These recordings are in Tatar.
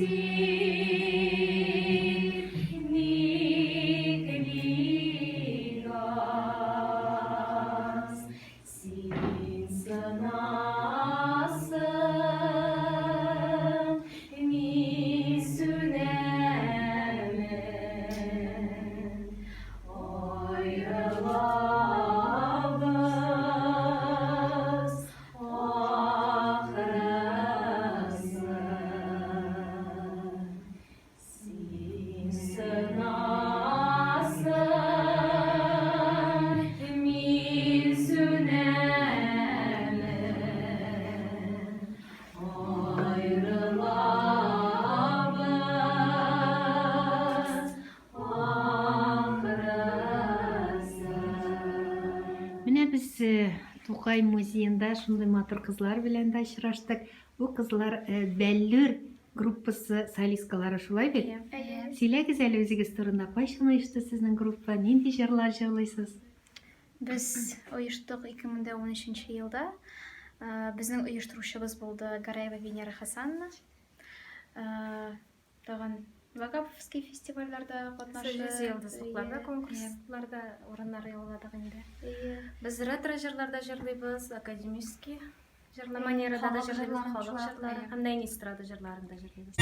Син, ник бик аз Син сынасың, мин сүнәмен. Аерылабыз ахрысы. Син сынасың, мин сүнәмен. Аерылабыз ахрысы. Менә без Тукай музеенда шундый матур кызлар белән дә очраштык. Бу кызлар Бәллүр группасы солисткалары, шулай бит? Әйе. Сөйләгез әле үзегез турында, кайчан оешты сезнең группа, нинди җырлар җырлыйсыз? Без оештык 2013 елда. Безнең оештыручыбыз булды Гараева Венера Хасановна. Тагын Вагаповский фестивальләрдә катнашып. Союз йолдызлыкларда конкурсларда урыннар яуладык инде. Без ретро җырларда җырлыйбыз, академический Җырлар манерада да җырлыйбыз, халык җырлары һәм нәни эстрада җырларын да җырлыйбыз.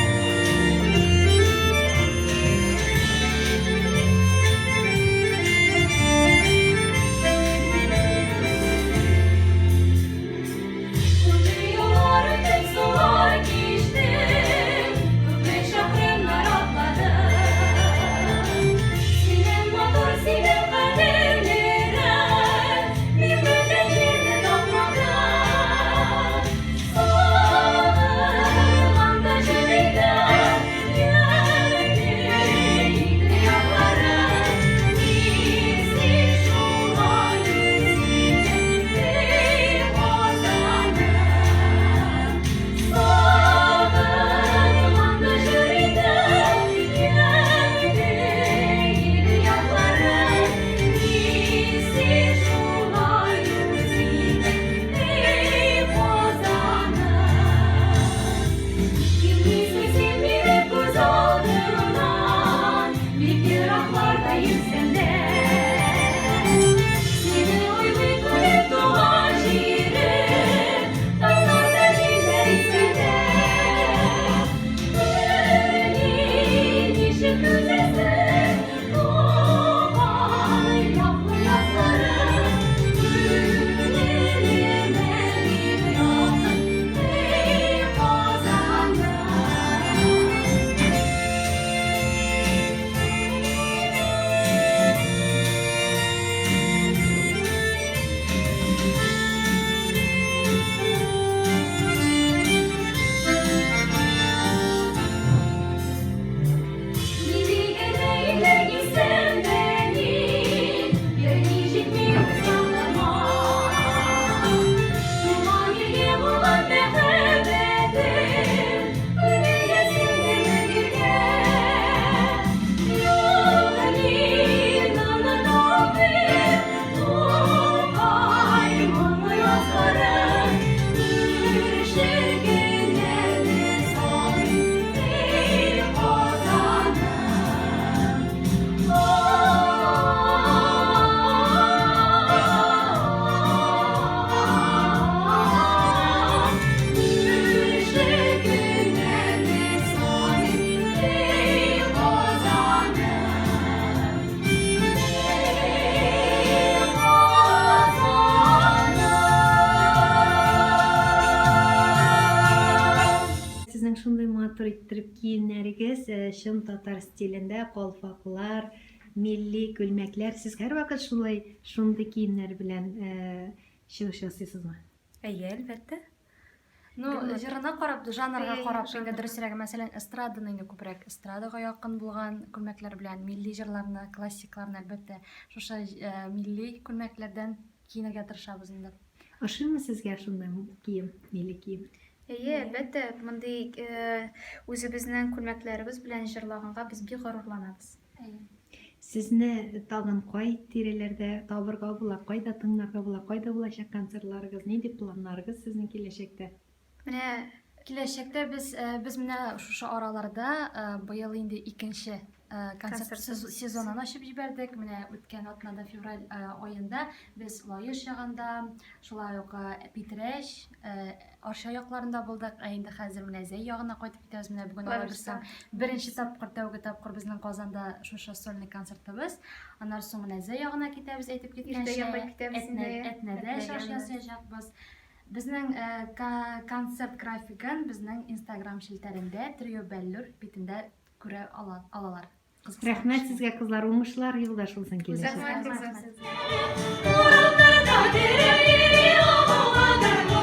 Сезнең шундый матур иттереп киемнәрегез, э, чын татар стилендә, калфаклар, милли күлмәкләр. Сез һәрвакыт шулай шундый киемнәр белән э, чыгыш ясыйсызмы? Әйе, әлбәттә. Ну, җырына карап, жанрга карап, инде дөресрәге, мәсәлән, эстраданы инде күбрәк эстрадага якын булган күлмәкләр белән, милли җырларны, классикларны, әлбәттә, шушы э, милли күлмәкләрдән киенергә тырышабыз инде. Ошыймы сезгә шундый кием, милли кием? Әйе, әлбәттә, мондый э, үзебезнең күлмәкләребез белән җырлаганга без бик горурланабыз. Сезне тагын кай тирәләрдә табырга була, кайда тыңларга була, кайда булачак концертларыгыз, нинди планнарыгыз сезнең киләчәктә? Менә Киләчәктә без э, без менә шушы араларда э, быел инде икенче э, концерт Концерт. сезонын ачып җибәрдек. Менә үткән атнада февраль аенда без Лаеш ягында, шулай ук Питрәч, Арча якларында булдык. Ә инде хәзер менә Зәй ягына кайтып китәбез. Менә бүген алла бирсә, беренче тапкыр, тәүге тапкыр безнең Казанда шушы сольный концертыбыз. Аннан соң менә Зәй ягына китәбез, әйтеп киткәнчә. Иртәгә кайтып китәбез инде. Әтнәдә чыгыш ясаячакбыз. Безнең концерт графигын безнең Instagram челтәрендә Трио Бәллүр битендә күрә алалар. Рәхмәт сезгә, кызлар, уңышлар юлдаш булсын киләчәктә. Рәхмәт. Урамнарда йөри, авылда.